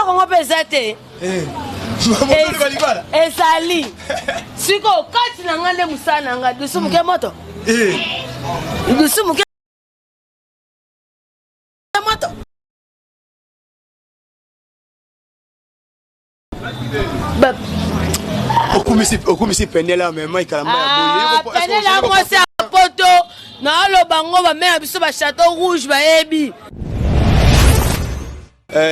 Eloko ngo mpe eza te. Eh. Ezali sikoyo kati na ngai nde mosala na ngai dusu moke moto. Eh. Dusu moke moto. Okumisi Penela, mais Mike Kalamba ya Ah, Penela mwasi ya poto, naoloba ngo bamema biso ba Chateau Rouge bayebi.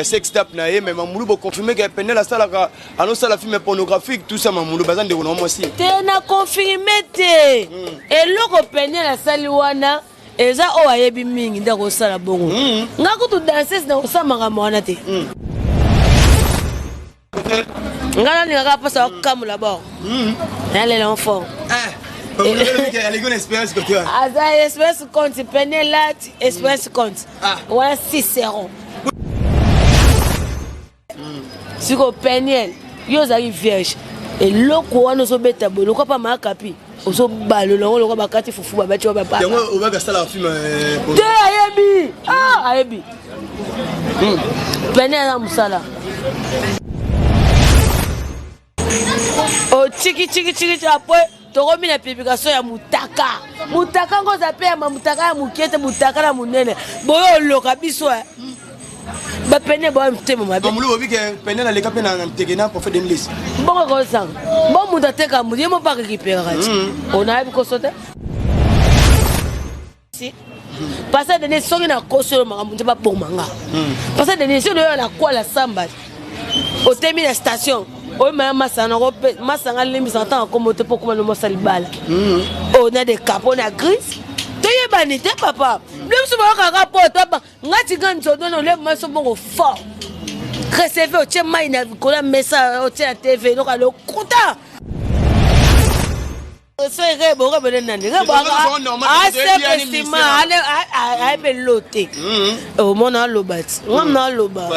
Sex tape na ye, mais Mamulu boconfirme ke Penela asalaka, anosala film pornographique, tout ça. Mamulu baza ndeko na mwasi. Te, na confirme te. Eloko Penela asali wana eza oyo ayebi mingi nde akosala bongo. Nga kutu danseuse na kosala makambo wana te. Nga nalingaka mposa okamola bor nalela fort. Aza espèce compte Penela, espèce compte wana Cicéron. Sikoyo Peniel, yo ozalaki vierge, eloko wana ozobeta boye lokwa mpa maakapi, ozobalola yango lokwa bakati fufu babati wa bapapa te. Ayebi, ayebi Peniel aza mosala otiki tiki tiki. Après tokomi na publication ya mutaka. Mutaka ngo oza mpe ya mutaka ya mokie te, mutaka na monene boye oloka biso bapene boya motema mabe. Pene aleka mpe na nteke na prophète Denis. Bongo kozanga bo moto ateka moto ye mo mpe arécupéraka ti onayebi koso te. Pasteur Denis, soki nakosi oyo makambo nde baboma nga. Pasteur Denis, soki oyo na kwala samba otemi na station oyo maya masanga nango masanga alimbisaka ntango akombo te mpo okoma no mwasa libala oyo na dekapo na grise toyebani te. Papa, bino biso bayokaka po to nga tika nzoto na olie maso bongo fort receve otie mai na likolo ya mesa, otie na TV noka lokuta. So rebo rebo nde nani rebo asepesima ayebe lo te. Omona aloba ti ngam na aloba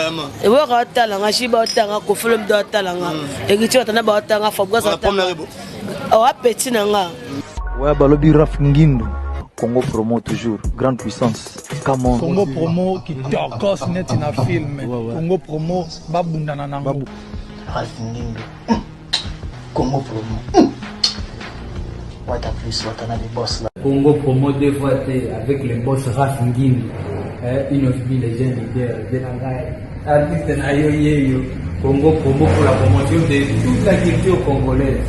eboyaka otala nga shiba otanga kofolo mdo otala nga ekiti watana baotanga Fabgas oapeti na nga. Ouais, balobi Raf Ngindu. Congo Promo toujours, grande puissance. Come on. Congo Promo kitokos neti na film. Congo Promo babundana nango. Ralph Ngindu. Congo Promo. Wata plus, Wata na les boss là. Congo Promo deux fois T avec le boss Raf Ngindu. Eh, Inosbi les jeunes leaders, Benangai, artiste na yo yeyo. Congo Promo pour la promotion de toute la culture congolaise.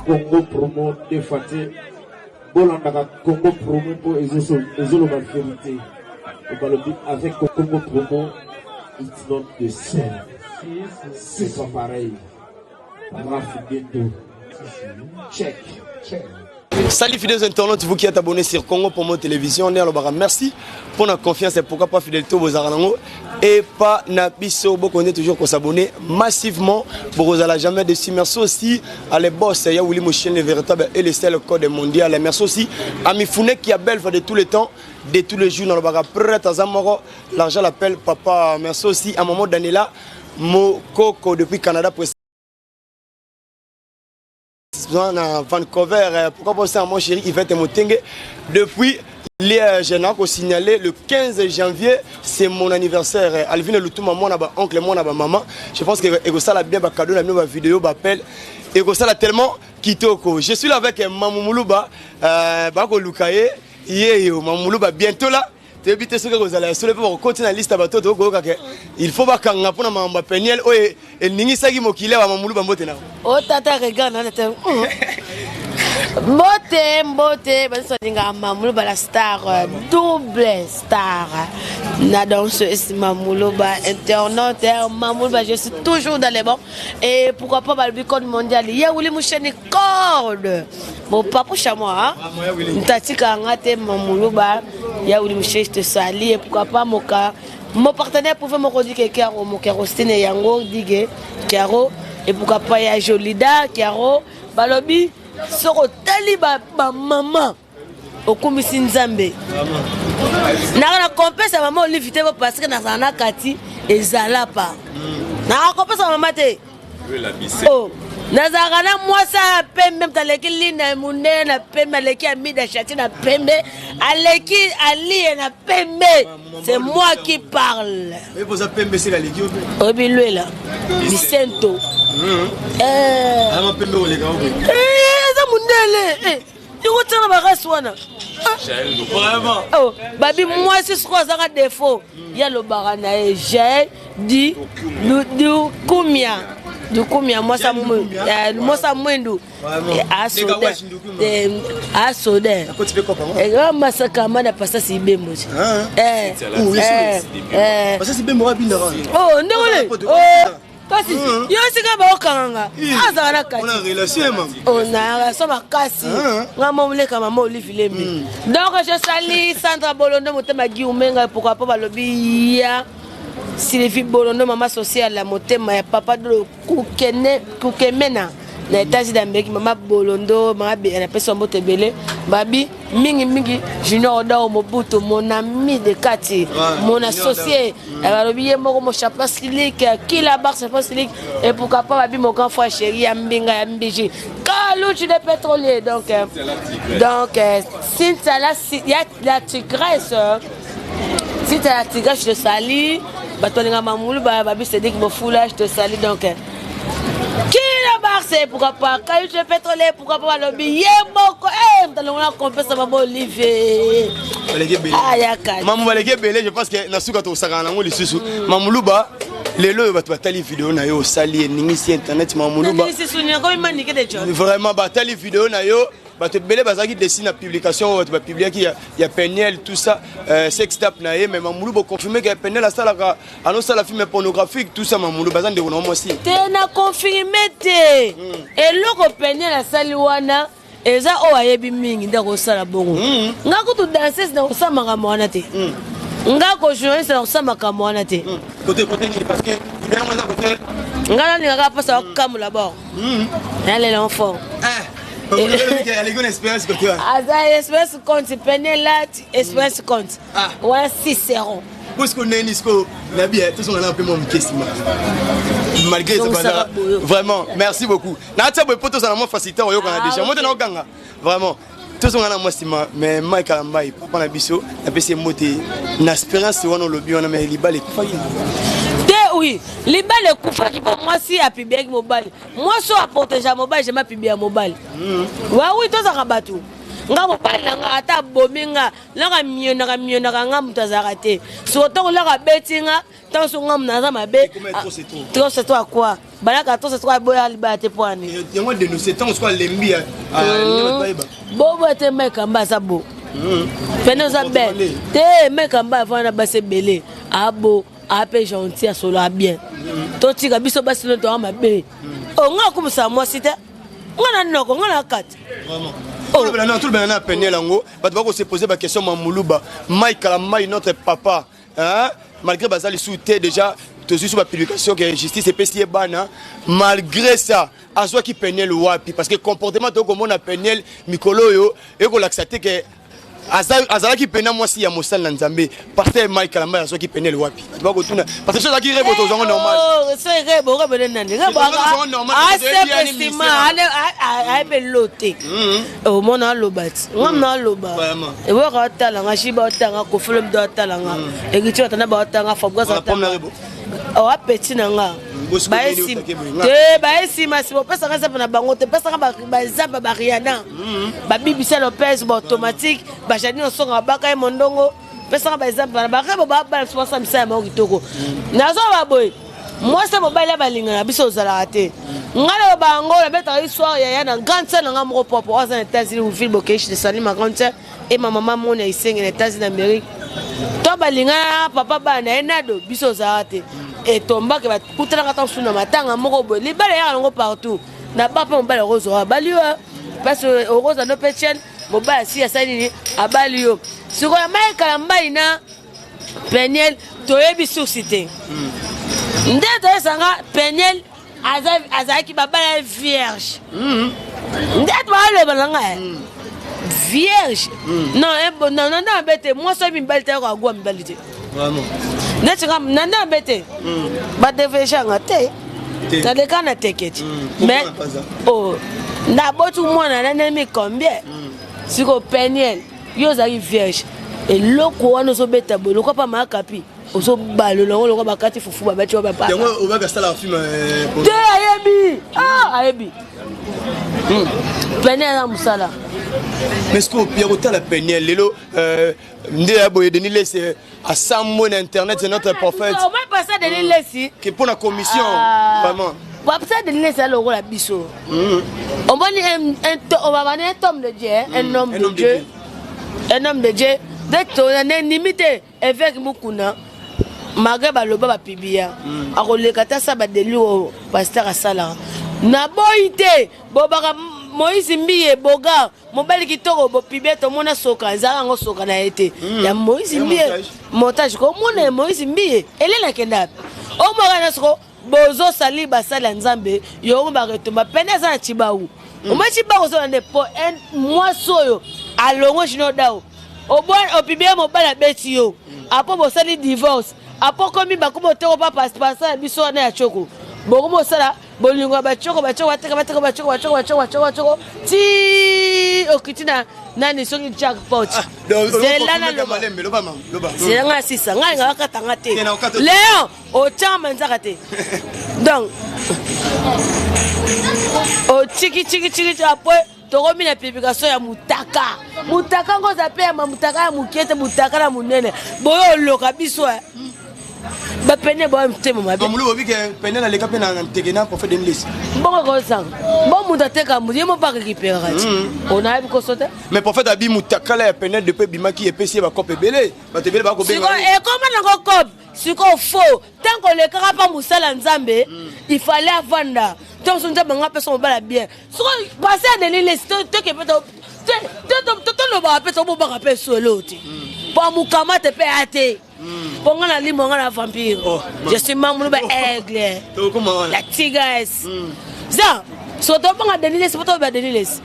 Congo Promo deux fois T. Bolandaka Congo Promo mpo ezoloba vérité. Balobi avec Congo Promo, it's not the same. C'est pas pareil. Raf Ngindu. Check. Check. Salut fidèles internautes, vous qui êtes abonnés sur Congo Promo Télévision, on est alors merci pour la confiance et pourquoi pas fidélité aux Aranango et pas na biso. Beaucoup on est toujours qu'on s'abonner massivement pour vous allez jamais déçu. Merci aussi à les boss, ya Willy Mouchine, le véritable et le seul code mondial. Merci aussi à Mifune qui a belle de tous les temps, de tous les jours dans le baga prêt à Zamoro, l'argent l'appelle papa. Merci aussi à maman Daniela Mokoko depuis Canada, na Vancouver. Pourquoi pas à mon chéri Yvette Motenge depuis Liège. Na signaler le 15 janvier, c'est mon anniversaire. Alvin Lutuma, moi ba oncle, moi ba maman. Je pense que ekosala bien ba cadeau na ba vidéo ba appel. Ekosala tellement kitoko. Je suis là avec Mamou Muluba, bako lukaye yeyo Mamou Muluba bientôt là. Toyebi te soki ekozala ya solo mpe bakokoti na liste ya bato tokoyoka ke il faut bakanga mpona makambo ya Peniel oyo eningisaki mokili awa. Mamulu, bambote na O tata, regarde nana te. Mbote, mbote baniso alingaka Mamuluba, la star, double star na danseuse Mamuluba, internaute Mamuluba, je suis toujours dans les bons. Et pourquoi pas balobi code mondial ye Wili Musheni code mon papouche à moi ntatika nga te. Mamuluba ya Wili Musheni, je te salue. Et pourquoi pas moka mon partenaire pouvait moko dike Kiaro, mo Kerostine yango dige Kiaro. Et pourquoi pas ya Jolida Kiaro. Balobi soki otali bamama okumisi Nzambe naka na kompesa mama Olive te, parce que nazala na kati ezala pa naka kopesa mama te. Oh. Nazalaka na mwasi ya pembe, moto aleki lina monene na pembe, aleki Amida Chati na pembe, aleki Aliye na pembe. C'est moi qui parle. Oyebi lwela Bisento. Eza mondele. Yango tia na barasi wana. Oh, babi mwasi soko azaka défaut ye alobaka na ye jael di dukumia dukumia mwasa mwindu asodin masakama na pasasi ibembo ndenge kasi yo sika baokanga nga azala na kati na relation makasi nga momoleka mama Olive Lembe. Donc je sali Sandra Bolondo, motema Guillaume, pourquoi pas balobi ya Sylvie Bolondo, mama sociale ya motema ya papa Dolo Kukene Kukemena na États-Unis d'Amérique. Mama Bolondo, mama napesi mbote ebele, babi mingi mingi Junior Dao Mobutu, mon ami de kati, mon associé, balobi ye moko mo champion silik kila bar champion silik. Et pourquoi pas babi mon grand frère chéri ya mbinga ya mbiji Kaluchi de pétrolier. Donc Cynthia la, la tigresse, Cynthia la tigresse, je te salue. Bato balinga mamulu babi Cédric Bofula, je te salue. Donc kila barse, pourquoi pas Kaluchi de pétrolier, pourquoi pas balobi ye moko moto alongola compesa mama Olivier. Ayaka mamu baleki ebele. Je pense que na suka tosakana nango lisusu. Mamuluba, lelo oyo bato batali video na yo osali, eningisi internet. Mamuluba, vraiment batali video na yo, bato ebele bazalaki déçus na publication oyo bato bapubliaki ya Peniel, tout ça, sextape na ye. Mais Mamulu, boconfirme ke Peniel asalaka, anosala film pornographique, tout ça? Mamulu, baza ndeko na mwasi. Te, na confirme te. Eloko Peniel asali wana eza oyo ayebi mingi nde akosala bongo. Nga kutu danseuse na kosala makambo wana te, nga ko journaliste na kosala makambo wana te. Nga nalingaka mpasa bakamula bor nalela fort. Aza expérience compte, Peniel lati expérience compte wana Cicéron. Puisque neni siko nabi tozonga na mpe mwa moke nsima, malgré vraiment merci beaucoup natia boye mpo tozala mwa facilité oyokana déjà mote naokanga. Vraiment tozonga na mwa nsima. Mais Mike Alambai, papa na biso, napesi ye mbote na espérance wana olobi wana. Mais libala ekufaki? Te, oui, libala ekufaki mpo mwasi apubliaki mobali. Mwasi oyo aprotéger mobali jamais apublia mobali. Wawi, tozalaka bato. Nga mobali na nga ata abomi nga, laka mionaka mionaka nga, moto azalaka te. Siko ntongo laka abeti nga, ntango so nga naza mabe. Trop c'est trop akwa balaka, trop c'est trop, aboya libala te po ani. Yango dénonce ntango siko alembi. Boboya te, Mike aza bo pene oza be te. Mike avanda na basi ebele, abo ape gentil, asolola bien. Totika biso basi no toa mabe. O nga akumisaka mwasi te, nga na noko, nga na kati. Tolobela na Peniel yango, bato bakose poser baquestion. Mamuluba, Mike Kalambai, notre papa, hein? Malgré baza lisusu te, déjà tozwi so bapublication ke justice epesi ye bana, malgré ça azwaki Peniel wapi? Parce que comportement tokomona Peniel mikolo oyo ekolakisa te ke azalaki pena mwasi ya mosali na Nzambe. Pasteur Mike Kalambai azwaki Peniel wapi? Bato bakotuna, parce que so azalaki rebo, tozwango normal. So rebo, rebo nde nani? Rebo asepesima ayebi elo te. Omona aloba ti ngam na aloba eboyaka atalanga shiba, otanga kofolo mdo, atalanga héritier atanda, baotanga Fabras, apeti na nga te, baye nsima nsima. Opesaka nzambe na bango te, opesaka bazamba, bariana, babibisa Lopez, baautomatique, bajadine osonga, babaka ye mondongo. Pesaka baexemple na barebo, babala biso, basala misala moko kitoko. Nazoba boye, mwasi mobali ya balinga na biso ozalaka te. Ngai naloba yango, nabetaka histoire yaya na grande sœur na ngai moko propre oyo aza na États-Unis, Wivile Bokeishi de Sali, ma grande sœur et ma mama moni ya Isenge na États-Unis d'Amérique. To balingana papa bana na ye nado biso ozalaka te, etombake bakutanaka ta mosusu na matanga moko boye. Libala eyaka nango partout na ba mpe mobali akozwa abali yo, parce okozwa no mpe chaîne mobali asi asali nini, abali yo. Sikoyo Mike Kalambai na Peniel, toyebi source te nde toyesanga Peniel azalaki babala vierge nde baloba na ngai vierge. Non, na nde mabe te. Mwasi oyebi mibali te, ayoko mibali te neti nga na nde mabe te, badevejanga te. Naleka na teketi mais oh, naboti mwana nanemi combien? Siko Peniel, yo ozalaki vierge, eloko wana ozobeta boye lokwa pa maakapi, ozobalola yango lokwa bakati fufu babeti wa bapapa te. Ayebi, ayebi Peniel aza mosala. Mais ce ya kotala Peniel lelo nde ya boye, Denis Lesi asambwe na internet, c'est notre prophète. Pasa Denis Lesi ke mpo na commission vraiment. Pasa Denis Lesi alokola biso, omoni obabani un homme de Dieu, un homme de Dieu, un homme de Dieu nde tona nde te. Évêque Mukuna, malgré baloba bapibia, akoleka te asala badeli oyo pasteur asalaka. Naboyi te, bobaka Moïse Mbiye bogar mobali kitoko, bopibia tomona soka ezalaka yango soka na ye te ya Moïse Mbiye, montage. Komona ya Moïse Mbiye elena akenda omwaka na soko bozosali basali ya Nzambe yongo baretomba pene aza na Cibau. Omoi Cibau ozala nde po mwasi oyo alongwe Junior Dao, opibie mobali abeti yo, apo bosali divorce, apo komi bakomi oteko pa pasa ya biso wana ya coko, bokomi osala bolingo ya bacoko, bacoko bateka, bateka bacoko, bacoko, bacoko, bacoko, bacoko ti okiti na nani soki jackpot. Zela naloba, zela ngai asisa ngai nga bakatanga te. Léon otyama nzaka te, donc otiki tiki tiki, après tokomi na publication ya mutaka. Mutaka ngo oza mpe ya mutaka ya mokie te, mutaka na monene boyo oloka biso bapene boya motema mabe. Pene naleka mpe na nteke na prophète Denis Lesi. Bongo kozanga bo moto ateka moto ye mo mpe arécupéraka ti onayebi koso te. Mais prophète abi mutakala ya pene depuis ebimaki epesi ye bakope ebele, bato ebele bakobenga. Ekoma nango kope sikoyo faux. Ntango olekaka mpa mosala Nzambe, il fallait avanda ntango so Nzambe anga apesa mobala bien. Soko pase ya Denis Lesi, toke mpe tolobaka mpe tobobaka mpe solo te mpo amokamate mpe aya te mpo nga na limo nga na vampire. Je suis Mamuluba aigle, la tigresse za. So tobanga Denis Lesi mpo toyeba Denis Lesi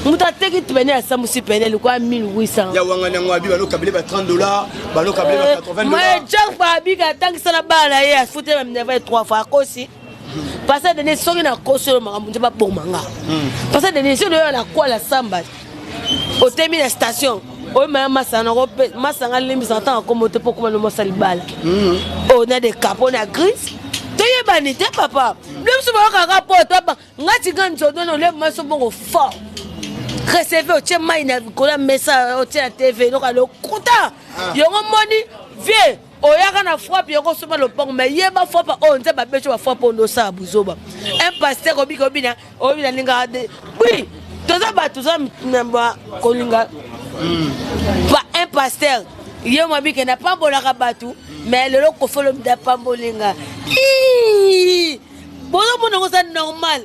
moto ateki pene asambusi pene likwa 1800. Ya wangani yango abi balokabele ba 30 $, balokabele ba 80. Mais Jack babika atangisa na bana na ye, afute baminerval trois fois. Akosi parce Denis, soki nakosi oyo makambo nde baboma nga. Parce Denis, soki oyo na kwala samba otemi na station oyo maya masanga nango masanga alimbisaka ntango akomo te mpo okoma no mwasa libala oyo na de capo na grise toyebani te. Papa bino biso bayokaka po toba nga tika nzoto na olie maso bongo fort receve, otie mai na likolo ya mesa, otie na TV eloko ya lokuta yango. Moni vie oyaka na frappe yango osomba lopango, mais yeba frappe oyo Nzambe abeti ba frappe oyo nde osala buzoba. Un pasteur obiki obina obina lingaka de oui, toza bato toza kolinga pa un pasteur ye mwa bike napambolaka bato, mais lelo kofolo mda apambolinga bozomona yango eza normal.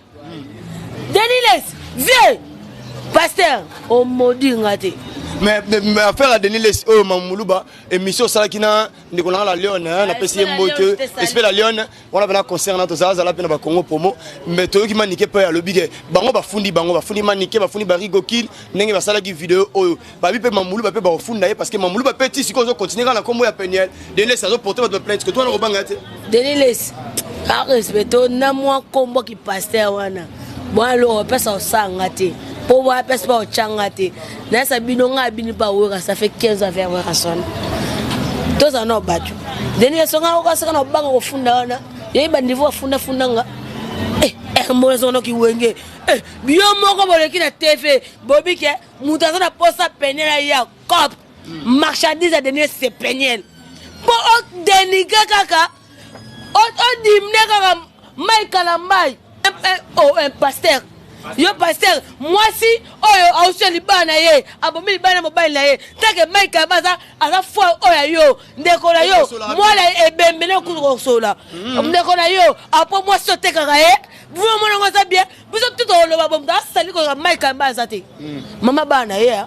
Denis Lesi vieux pasteur omodi nga te. Mais affaire ya Denis Lesi oyo, Mamuluba, émission osalaki na ndeko nanga la Lione, napesi ye mbote, esprit la Lione wana mpena concert na tozalazala mpe na bakongo promo. Mais toyoki Manike mpe alobi ke bango bafundi, bango bafundi Manike, bafundi Barigo Kin ndenge basalaki video oyo babi mpe Mamuluba mpe bakofunda ye parce que Mamuluba mpe ti sikoyo ozocontinue kaka na nkombo ya Peniel. Denis Lesi azoporte bato baplainte ke to wana kobanga te. Denis Lesi arespecte na mwa nkombo ki pasteur wana bwana loko apesa osanga te mpo bwana apesa mpa otyanga te. Nayesa bino ngai bino mpa Wera, ça fait 15 ans vers Werrason tozala na bato. Denis Lesi nga okasaka na obanga kofunda wana yeyi baniveau afundafundanga mona ezongonoki wenge bio moko boleki na TV bobike moto aza na posa Peniel ya cop marchandise ya Denis se Peniel mpo odénigre kaka, odimne kaka Mai Kalambai, un pasteur. Yo pasteur, mwasi oyo ausi ya libala na ye, abomi libala na mobali na ye take Mai Kalamba aza foi oyo ya yo ndeko na yo mwana ebembe na okutu kosola ndeko na yo apo mwasi otekaka ye bino mona ngo aza bien. Biso tu toloba bo moto asali koyoka Mai Kalamba aza te mama bana na ye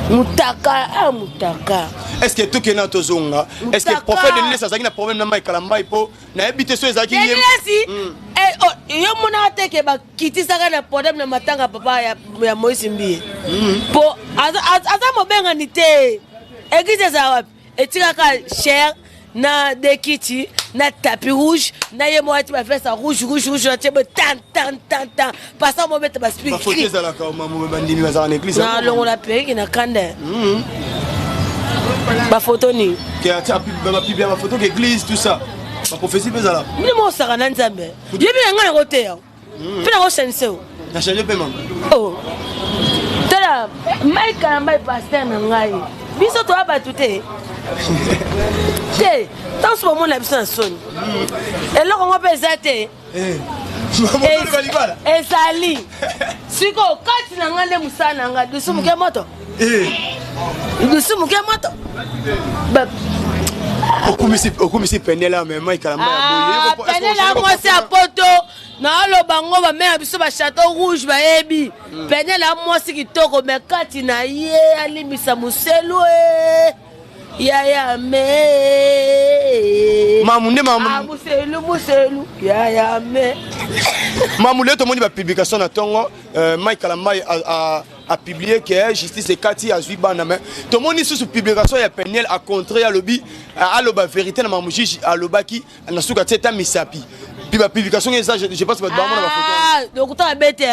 mutaka a mutaka. Est ce que tokende tozonga, est ce que prophète Denis azalaki na problème na Mai Kalambai? Mpo nayebi te so ezalaki. Denilesi yo monaka te ke bakitisaka na problème na matanga papa ya Moïse Mbiye mpo aza mobengani te. Église ezala wapi? Etikaka cher. Na dekiti na tapis rouge na ye moko ati baveste ya rouge rouge rouge atie boye tan tan tan tan pasa mobeta bafoto ezalaka bandimi bazalaka na église na longola periki na kanda bafoto nini bapiblia bafoto ke église tout ça baprophétie mpe ezalaka nini mosaka na nzambe yebi na ngai nakoteya mpe nakoshanise o na change mpe mama oh. Tala mike kalambai paster na ngai biso toya bato te te ntango so bomona biso na soni eloko yango mpe eza te eh. Ezali sikoyo kati na ngai nde mosala na ngai dusu moke moto eh. Dusu moke moto. Okumisi penela me mike kalamba ya boye ah, penela mwasi ya poto naoloba ngo bamea biso bachateau rouge bayebi. Penela mwasi kitoko me kati na ye alimbisa moselu e yaya me. Mamu nde mamu. Ah, moselu moselu yaya me. Mamu lelo tomoni bapublication na ntongo mike kalambai a publié que justice ekati azwi bana me tomoni susu publication ya peniel a contre alobi aloba vérité na mamu juge alobaki na suka tie ta misapi. Puis bapublication eza je pense bato bamona bafoto. Ah, lokuta mabe te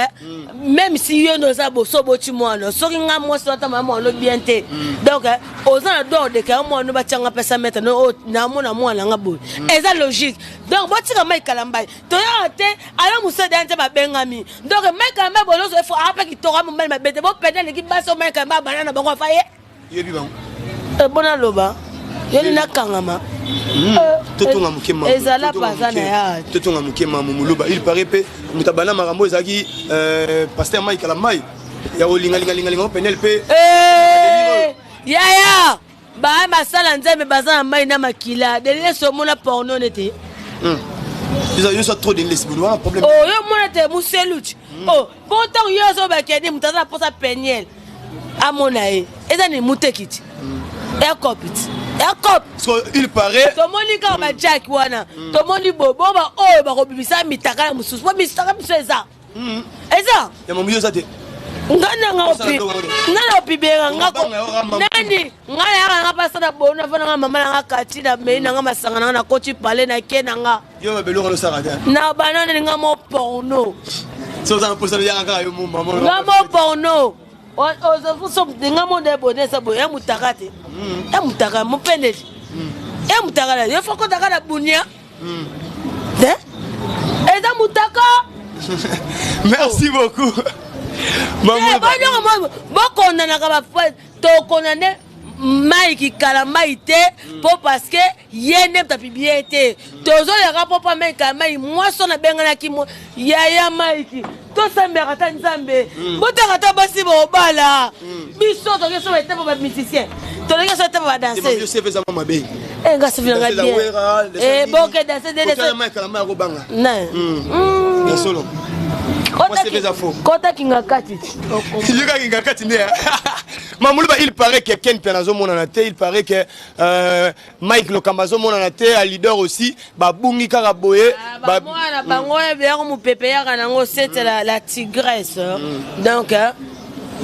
même si yo nde oza boso oboti mwana soki nga mwasi ata mama mwana bien te. Donc oza na droit odekaya mwana batianga pesa mètre namona mwana nga boye. Eza logique. Donc botika mai kalambai toyaka te ala mosala ya nte babengami. Donc mai kalambai bolozo efo ape kitoko amobali mabe te bopende aleki basi o mai kalambai abana na bango afa ye. Yebi bango. Bona loba yoni nakangama. Totonga moke mamu. Ezala paza na ya. Totonga moke mamu moluba il paraît mpe moto abanda makambo ezalaki pasteur Mike Kalambai ya kolingalingalingalinga penel mpe. Yaya baya basala nzambe baza na mai na makila delese omona porno nete. Yo so trop delese bolo wana problème. Oh yo mona te museluti. Oh po ntango yo ozobakende moto aza na mposa peniel amona ye eza ni mutekiti aircop ti aircop. So il paraît tomoni kaka bajaki wana tomoni bobo baoyo bakobimisa mitaka na mosusu po mitaka biso eza eza ya mamu yo eza te. Nga nanga nga na opibera nga nani nga nayaka nga mpasa na bono afana nga mama nanga kati na mei nanga masanga nanga nakoti pale na ke nanga. Yo babeloko nosaka te. Na banane nga mo porno. So oza na mposa yaka kaka yo mo mama. Nga mo porno nga mo nde bone eza boye ya mutaka te ya mutaka mopendeli ya mutaka na yo fo kotaka na bunia te eza mutaka. Merci beaucoup. Mamu bokondanaka tokondane Mike Kalambai te mpo parce que ye nde moto apiblie te tozoleka mpo mpo Mike Kalambai mwasi oyo nabenganaki yaya Mike tosambelaka ata nzambe botanga ata basi bobala biso toki so ete mpo bamusicien tolingi so ete mpo badanse. Yo eza mwa mabe. Nga sevi nanga bien boke danse. Mike Kalambai akobanga. Ne. Ya solo. Kota kinga kati. Yoka kinga kati nde mamuluba il paraît que Ken Piana azomonana te, il paraît que Mike Lokamba azomonana te a leader aussi babungi kaka boye. Bamwana bango oyo biloko mopepe eyaka nango c'était la tigresse.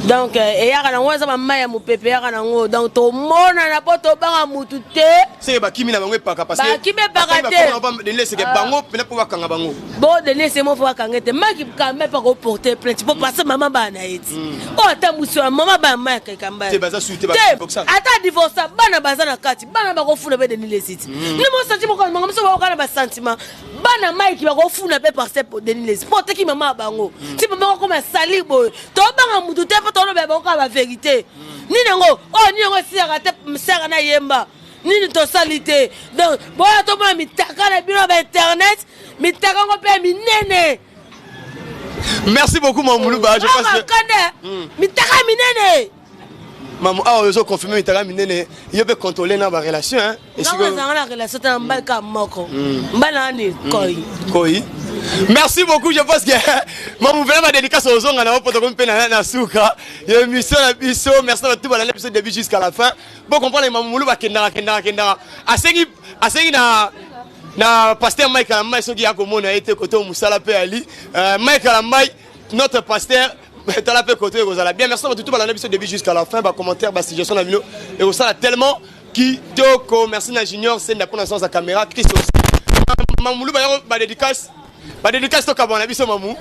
Donc eyaka nango eza bamai ya mopepe eyaka nango donc tomonana mpo tobanga mutu te. Seke bakimi na bango epaka parce que Bakimi epaka te. Denis seke bango pena mpo bakanga bango. Bon Denis mo fo bakanga te Mike kambe mpa koporte plainte mpo parce mama bana na ye ti oyo ata mosi wa mama bana Mike Kamba te baza su te. Ata divorce bana baza na kati bana bakofuna mpe Denis Lesi ti nde mo sentiment moko manga miso bakoka na basentiment bana Mike bakofuna mpe parce Denis Lesi mpo oteki mama ya bango ti mama bakoma sali boye tobanga mutu te mpo tolobela bango kaka bavérité nini yango oyo nini yango esiyaka te saka na yemba nini tosali te donc boya tomona mitaka na bino ya bainternet mitaka yango mpe ya minene. Merci beaucoup Mamuluba, je pense que kande mitaka minene. Mamu awa ozo confirmer mitaka minene yo mpe contrôler na barelation hein. Ntango nazalanga na relation te na mbali kaka moko mbali nanga ni koi. Koi. Merci beaucoup, je pense que mamu vraiment dédicace ozonga na opoto komi mpe na suka ya émission na biso. Merci na bato balanda biso début jusqu'à la fin. Bo comprendre mamu mulu bakendaka kendaka kendaka asengi asengi na pasteur Mike Kalambai soki ya komona ye te kote mosala mpe ali Mike Kalambai notre pasteur tala mpe kote ekozala bien. Merci na bato balanda biso début jusqu'à la fin, bacommentaire basuggestion na bino ekosala tellement. Kitoko, merci na Junior Senda pour na sens ya caméra, Chris aussi. Mamulu ba ba dédicace. Ba dédicace to kabana biso mamu.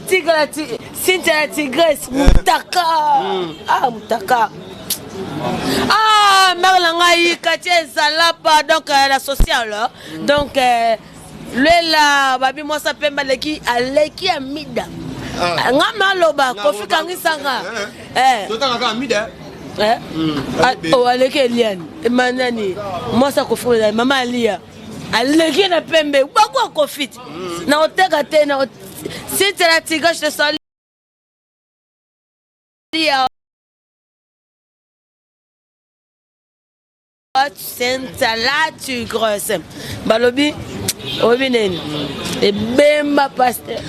Tigre la Cynthia la tigresse, mutaka. Ah mutaka. Ah mère na ngai Katia ezalapa donc la sociale. Donc lela babi mwasa pembe aleki aleki amida. Ah. Nga maloba Kofi kangisanga. Eh. Totanga kaka amida. Eh? Ah, oh, aleki Eliane. Manani mwasa Kofi mama Alia. Aleki na pembe bago Kofi. Na oteka te na Cynthia la tigresse, je te salue. Cynthia la tigresse. Balobi, obi nini? Ebemba pasteur.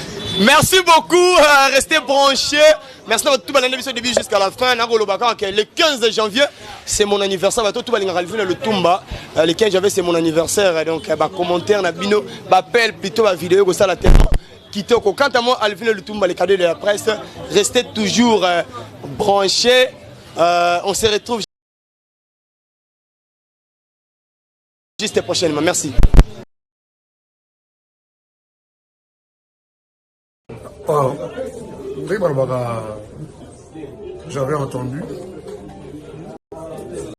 Merci beaucoup, restez branchés. Merci à tout le monde début jusqu'à la fin. Le 15 janvier, c'est mon anniversaire. Tout le Tumba. Le 15 janvier, c'est mon anniversaire. Donc, bah, commentaire, na bino, bah, appel, plutôt, bah, vidéo, ça la tête. Kitoko. Quant à moi, Alvin Lutumba, les cadeaux de la presse, restez toujours branchés. On se retrouve juste prochainement. Merci. Oh, j'avais entendu.